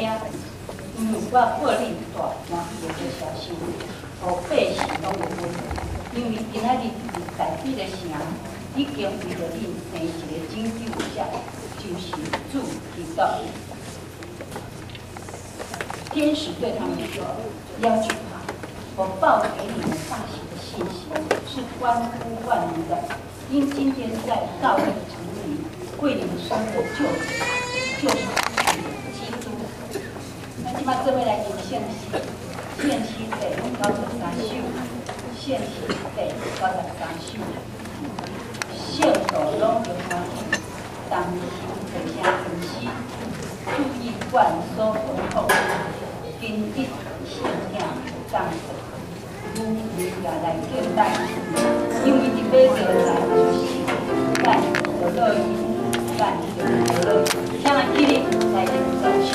驚，因為我報恁大歡喜的好消息，予百姓攏有份。因為今仔日佇大衛的城，已經為著恁生一个拯救者，就是主基督。天使對他們說：不要懼怕，我報給你們大喜的信息是關乎萬民的，因今天在大衛的城裡為你們生的救主，就是基督。咱這擺做伙來讀聖詩，聖詩第93首，聖詩第93首，聖徒攏著歡喜，同心齊聲吟詩，注意阮所吩咐，今日聖囝降世，女人也來敬拜，因為佇欲著來出世，咱就樂意，咱就樂意，請咱起立來讀這首。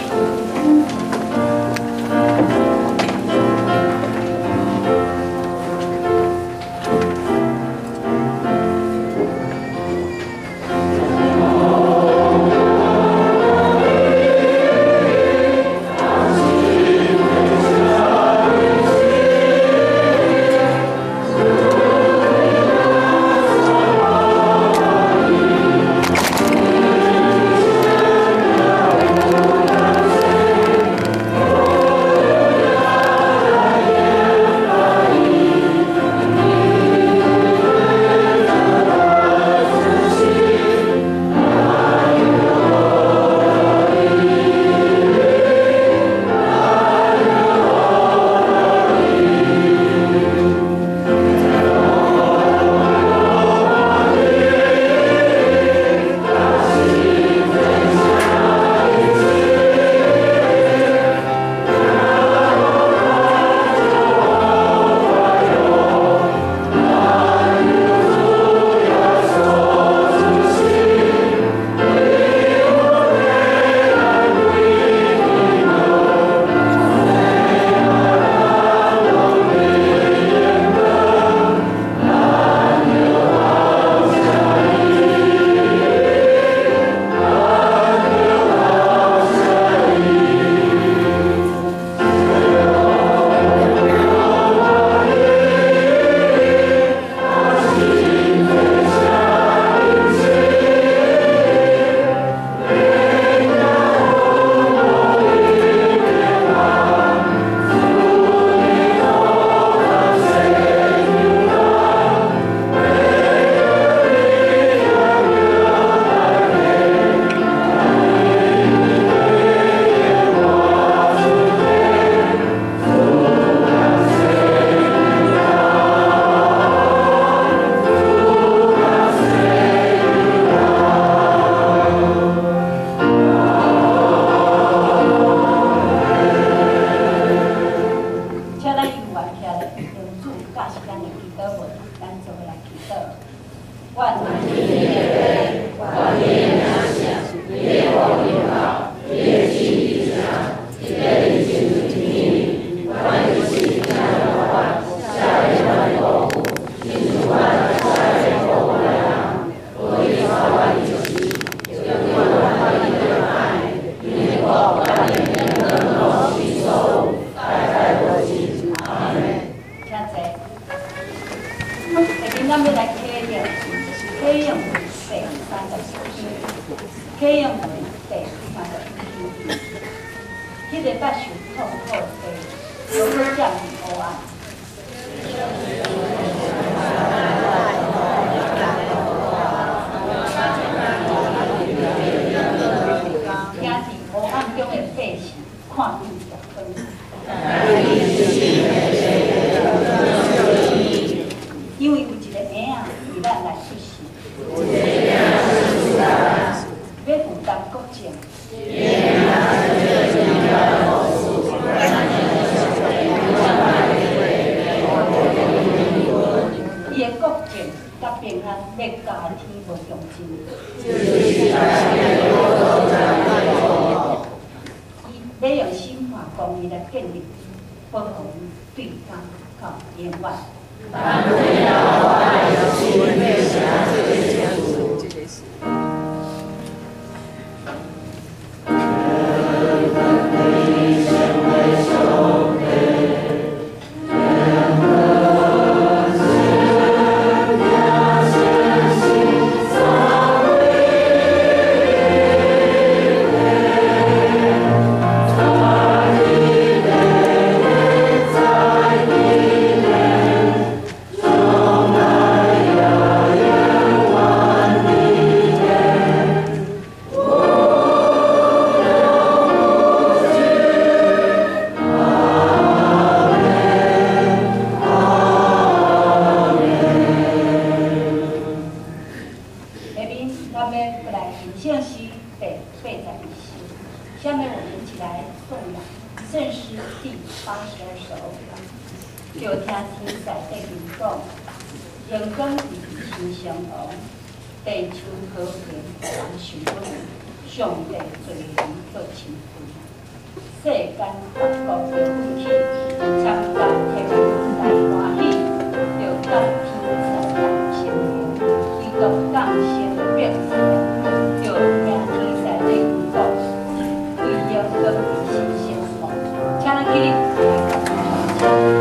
永遠。面我們一起來頌揚聖詩第82首。著聽天使的吟講，榮光佇新生王，地球和平予人受恩，上帝罪人閣親近，世間各國著奮起，參加天國來歡喜，著甲天使同聲榮，基督降生變世，著聽天使的吟講，為榮光佇新生王，請咱起立來共唱。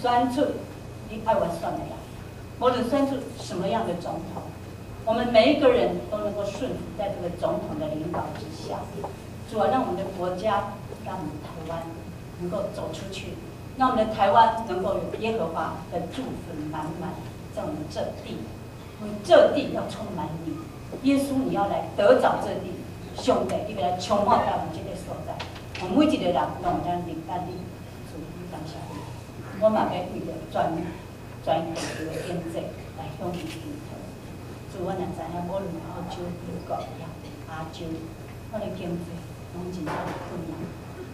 選出你愛我選的人，無論選出什麼樣的總統，我們每一個人都能夠順服在這個總統的領導之下。主啊，讓我們的國家，讓我們台灣能夠走出去，讓我們的台灣能夠有耶和華的祝福滿滿在我們這地，我們這地要充滿你，耶穌你要來得著這地，上帝你欲來充滿在我們這個所在，我們每一個人攏會當認得你，主，感謝你。我嘛欲為著全地球的經濟來向你祈禱。主，阮也知影，無論澳洲、美國、亞洲，阮的經濟攏真正有困難。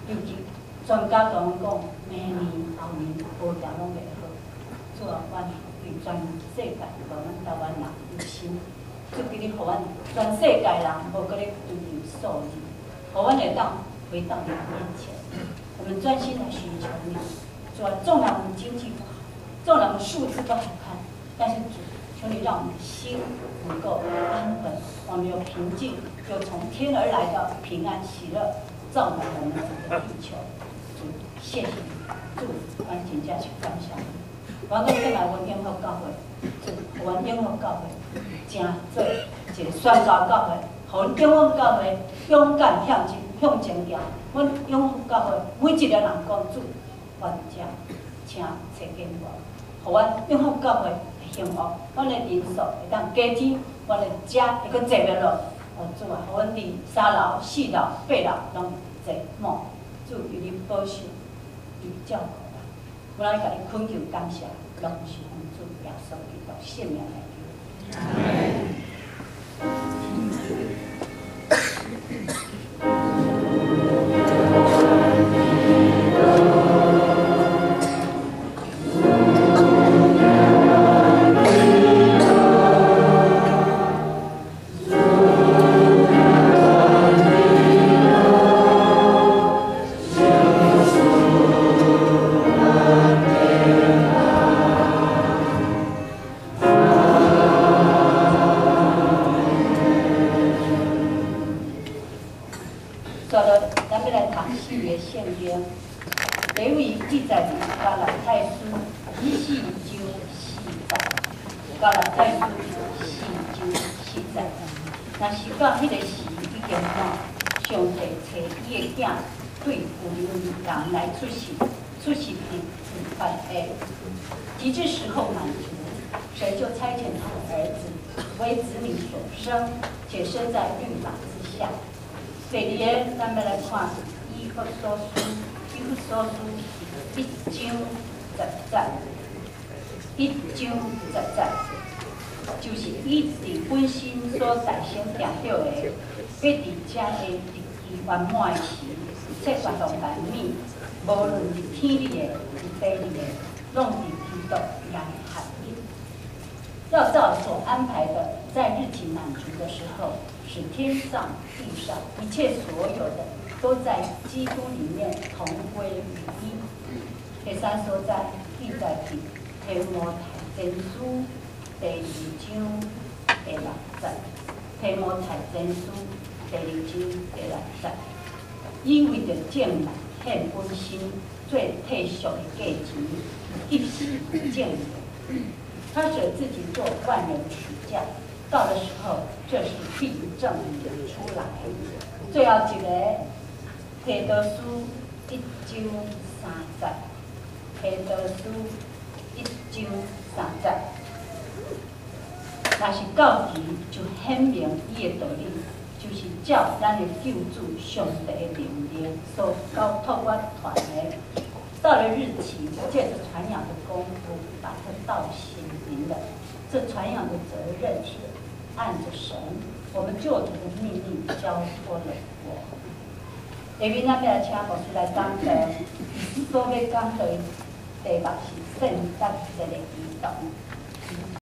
尤其專家共阮講，明年後年無定攏袂好。主啊，阮對全世界，包阮台灣人有心，主求你予阮全世界人無閣咧追求數字，予阮會當回到你面前。我們專心來尋求你。主啊，縱然我們經濟不好，縱然我們數字不好看，但是主，求你讓我們的心能夠安穩，我們有平靜，有從天而來的平安喜樂，照滿我們整個地球。主，謝謝你，主，我真正是感謝你。我閣轉來阮永福教會，主，阮永福教會成做一個宣教教會，予阮永福教會勇敢向前向前行。阮永福教會每一個人講主，我佇遮，請賜見我，予阮永福教會幸福，阮的人數會當加添，阮的家會閣濟袂落。哦，主啊，予阮佇三樓、四樓、八樓攏坐滿。主，求你保守，伊照顧我，阮愛共你懇求感謝，攏是奉主耶穌基督聖名來求。阿們。咱欲來讀四个聖經，第一位記載佇加拉太書四章四節，加拉太書四章四節。若是到彼个時已經滿，上帝差伊的囝對婦人來出世，出世佇律法下，及至時候滿足，神就差遣他的兒子為子女所生，且生在律法之下。第二个，咱欲來看以弗所書，以弗所書一章十節，一章十節，就是伊佇本身所誕生定著的，欲佇遮的日期圓滿的時，一切萬萬物，無論佇天裡的、佇地裡的，攏佇基督內合一。要照所安排的，在日期滿足的時候，使天上地上一切所有的，都在基督裡面同歸於一。第三所在記載佇提摩太前書第二章第六節。提摩太前書第二章第六節，伊為著眾人獻本身做替贖的價錢，一時證明。他捨自己做萬人贖價，到的時候，這事必證明出來。最後一个提多書一章三節，提多書一章三節。若是到時就顯明伊的道理，就是照咱的救主上帝的命令所交託我傳的。到了日期，借著傳揚的功夫，把這道顯明了。這傳揚的責任是按著神我們救主的命令交託了我。下面咱欲來請牧師來講道，所欲講的題目是聖誕節的祈禱。